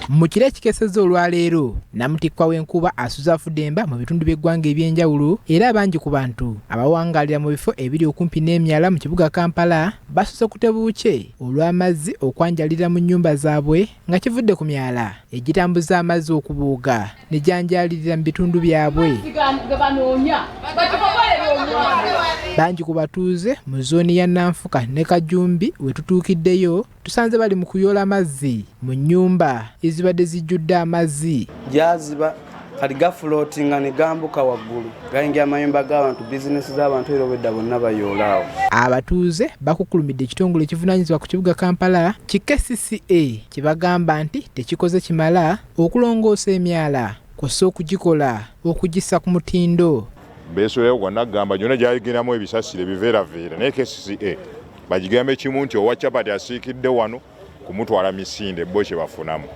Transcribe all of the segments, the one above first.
Mu kiro ekikeesezza olwaleero, namutikkwa w'enkuba asuze afudemba mu bitundu by'eggwanga eby'enjawulo era abangi ku bantu abawangaalira mu bifo ebiri okumpi n'emyala mu kibuga Kampala basuse kutebuukye olw'amazzi okwanjalira mu nnyumba zaabwe nga kivudde ku myala egitambuza amazzi okubuuga ne gyanjalirira mu bitundu byabwe. Bangi ku batuuze mu zooni ya Nanfuka ne Kajumbi we tutuukiddeyo tusanze bali mu kuyoola amazzi mu nnyumba ezibadde zijjudde amazzi. Gyaziba kati gafulootinga ne gambuka waggulu gayingira amayumba g'abantu, bizinesi z'abantu era obwedda bonna bayoola awo. Abatuuze bakukkulumidde ekitongole ekivunaanyizibwa ku kibuga Kampala ki KCCA kye bagamba nti tekikoze kimala okulongoosa emyala kw'ossa okugikola okugissa ku mutindo. Beesuulayo gwonna kugamba gyonna gyagendamu ebisasiro ebiveeraveera naye KCCA bagigambe kimu nti owa chapati asiikidde wano kumutwala misinde bo kye bafunamu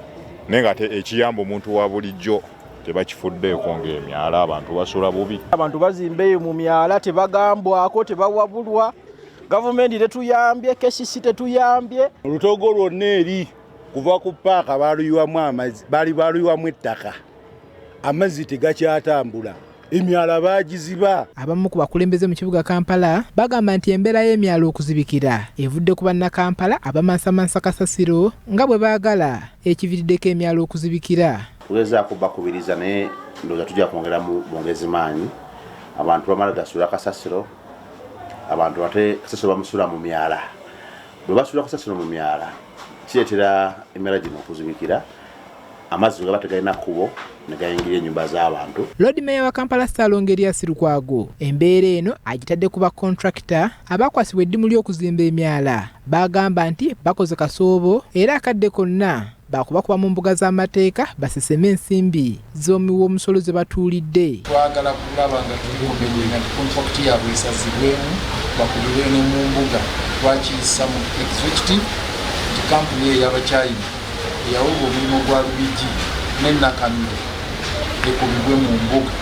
naye nga ate ekiyamba omuntu wa bulijjo tebakifuddeeko ng'emyala abantu basula bubi. Abantu bazimba eyo mu myala tebagambwako, tebawabulwa, gavumenti tetuyambye, KCC tetuyambye. Olutogo lwonna eri kuva ku paaka baluyiwamu amazzi, bali baluyiwamu ettaka, amazzi tegakyatambula, emyala baagiziba. Abamu ku bakulembeze mu kibuga Kampala bagamba nti embeera y'emyala okuzibikira evudde ku Bannakampala abamansamansa kasasiro nga bwe baagala ekiviiriddeko emyala okuzibikira. Tugezaako bakubiriza naye ndowooza tujja kwongeramu bwongezi maanyi. Abantu bamala gasuula kasasiro, abantu ate kasasiro bamusuula mu myala. Bwe basuula kasasiro mu myala kireetera emyala gino okuzibikira, amazzi bwe gaba tegalina kkubo ne gayingira ennyumba z'abantu. Loodi Meeya wa Kampala Ssaalongo Erias Lukwago embeera eno agitadde ku bakontulakita abaakwasibwa eddimu ly'okuzimba emyala b'agamba nti bakoze kasoobo era akadde konna baakubakuba mu mbuga z'amateeka baseseme ensimbi z'omuwi w'omusolo ze batuulidde. Twagala kulaba nga tulikomendenga nti kontulakiti yaabwe esazibwemu bakubirwe ne mu mbuga. Twakiyisa mu executive nti kampuni eyo ey'Abachina eyaweebwa omulimu gwa Lubigi ne Nakamiro ekubibwe mu mbuga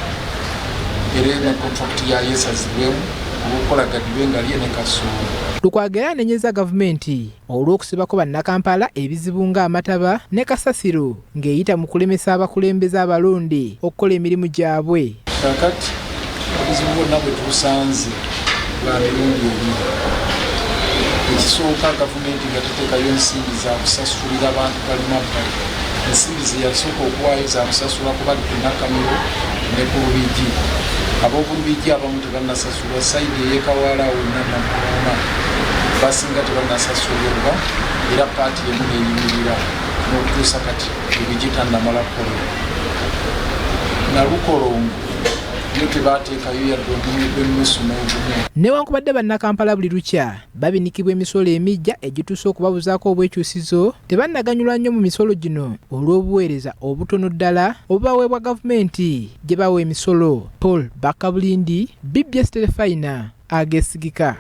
era ne kontulakiti yaayo esazibwemu olw'okukola gadibe nga lye ne Kasuulu. Lukwago era anenyezza gavumenti olw'okusibako Bannakampala ebizibu ng'amataba ne kasasiro ng'eyita mu kulemesa abakulembeze abalonde okukola emirimu gyabwe. Kaakati obuzibu bwonna bwe tubusanze bwa mirundi ebiri. Ekisooka, gavumenti nga teteekayo nsimbi za kusasulira bantu bali mabbali. Ensimbi ze yasooka okuwaayo za kusasula ku bali ku Nakamiro ne ku Lubigi. Ab'oku Lubigi abamu tebannasasulwa, sayidi ey'e Kawaala wonna Namuloona basinga tebannasasulwa era paati emu n'eyimirira n'okutuusa kati Lubigi tannamala kukolebwa. Nalukolongo yo tebaateekayo yadde omunwe gw'ennusu n'ogumu. Newankubadde Bannakampala buli lukya babinikibwa emisolo emiggya egituuse okubabuzaako obwekyusizo, tebannaganyulwa nnyo mu misolo gino olw'obuweereza obutono ddala obubaweebwa gavumenti gye bawa emisolo. Paul Bakabulindi, BBS Terefayina, ageesigika.